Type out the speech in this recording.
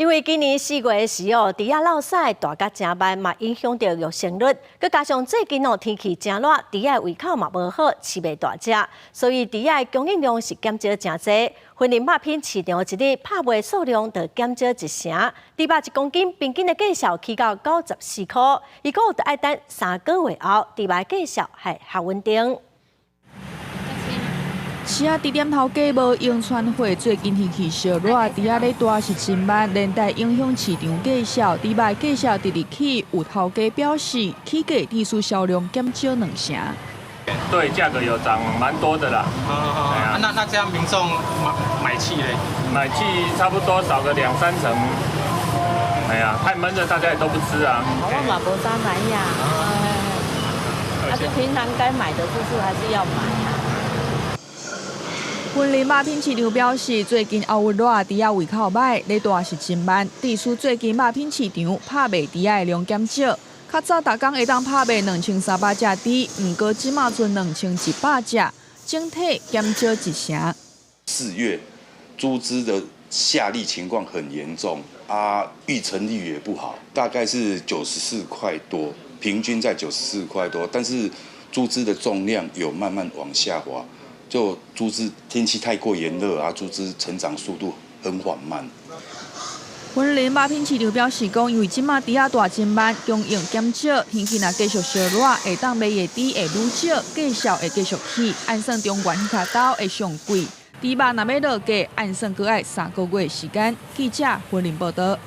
因為今年4月時哦，豬仔落屎大甲誠慢，嘛影響著育成率。閣加上最近哦天氣誠熱，豬仔胃口嘛無好，飼袂大隻，所以豬仔供應量是減少誠濟。雲林肉品市場一日拍賣數量就減少一成，豬肉1公斤平均的價數起到94箍，伊講著愛等3個月後，豬肉價數會較穩定。是啊，豬店頭家無用傳貨，最近天氣燒熱，豬仔咧大是真慢，連帶影響市場價數。豬肉價數直直起，有頭家表示，起價致使銷量減少兩成。對，價格有漲蠻多的啦。啊，那這樣民眾買氣咧？買氣差不多少個兩三成。哎呀，太悶熱，大家也都不吃啊。我嘛無啥買呀，啊，就平常該買的就是還是要買啊。雲林肉品市場表示，最近後熱，豬仔胃口䆀，咧大是真慢，致使最近肉品市場拍賣豬仔的量減少。較早逐工會當拍賣2300隻豬，毋過這馬賰2100隻，整體減少一成。 4月豬隻的下痢情況很嚴重，啊，育成率也不好，大概是九十四塊多，平均在九十四塊多，但是豬隻的重量有慢慢往下滑。就豬隻天氣太過炎熱啊，豬隻成長速度很緩慢。雲林肉品市場表示講，因為這馬豬仔大真慢，供應減少，天氣若繼續燒熱，會當賣的豬會愈少，價數會繼續起，按算中原彼跤兜會上貴。豬肉若欲落價，按算閣愛3個月時間。記者雲林報道。